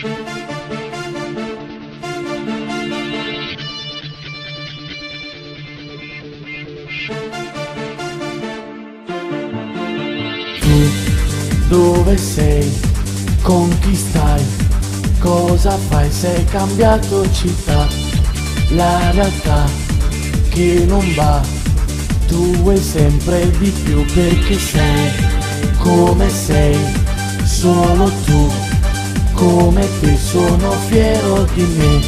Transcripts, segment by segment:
Tu dove sei? Con chi stai? Cosa fai? Sei cambiato città? La realtà che non va. Tu vuoi sempre di più perché sei come sei, solo tu. Come te sono fiero di me.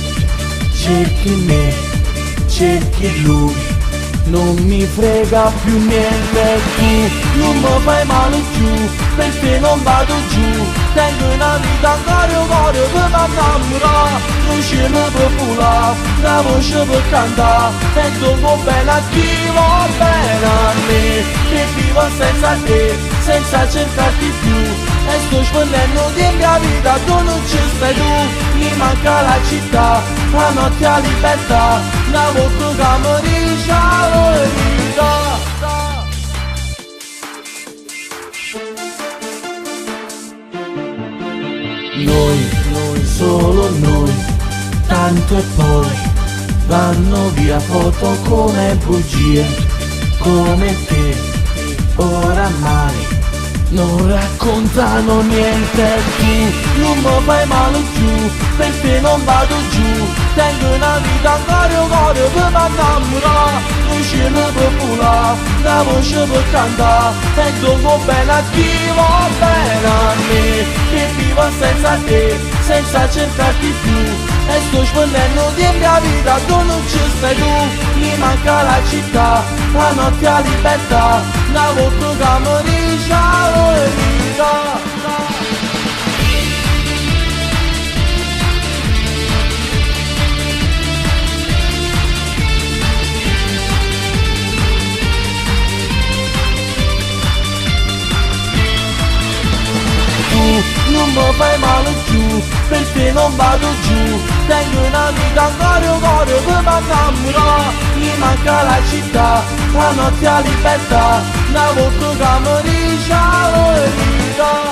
Cerchi me, cerchi lui. Non mi frega più niente tu, non mi fai male più, perché non vado giù. Tengo una vita ancora cuore per m'innammorare, 'o cielo per volare, una voce per cantare, e dopo bene a chi va bene a me, che vivo senza te, senza cercarti più. E sto spendendo di mia vita, tu non ci stai tu, mi manca la città, la notte a libertà, una bocca che mi dice la verità. Noi, noi, solo noi, tanto e poi vanno via foto come bugie, come te, oramai non raccontano niente tu, non mi fai male più, perché non vado giù, tengo una vita ancora cuore per m'innammorare, 'o cielo per volare, una voce per cantare, e dopo bene a chi va bene a me, che vivo senza te, senza cercarti più, e sto spendendo di mia vita, tu non ci stai tu, mi manca la città, la notte a libertà, una bocca che mi dice la verità. Tu non mi fai male più, perché non vado giù. Tengo una vita ancora cuore per m'innammorare, mi manca la città, la notte a libertà, una bocca che mi dice la verità.